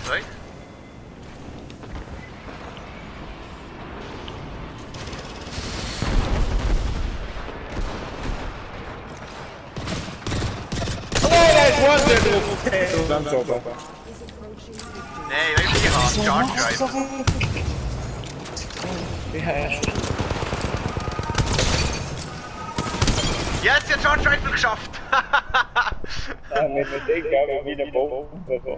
Sorry? Ganz sauber. Nee, ich bin gehabt. Charge Drive. Ja. Jetzt, der Charge Drive geschafft! Mit dem Ding, aber wieder Bombe.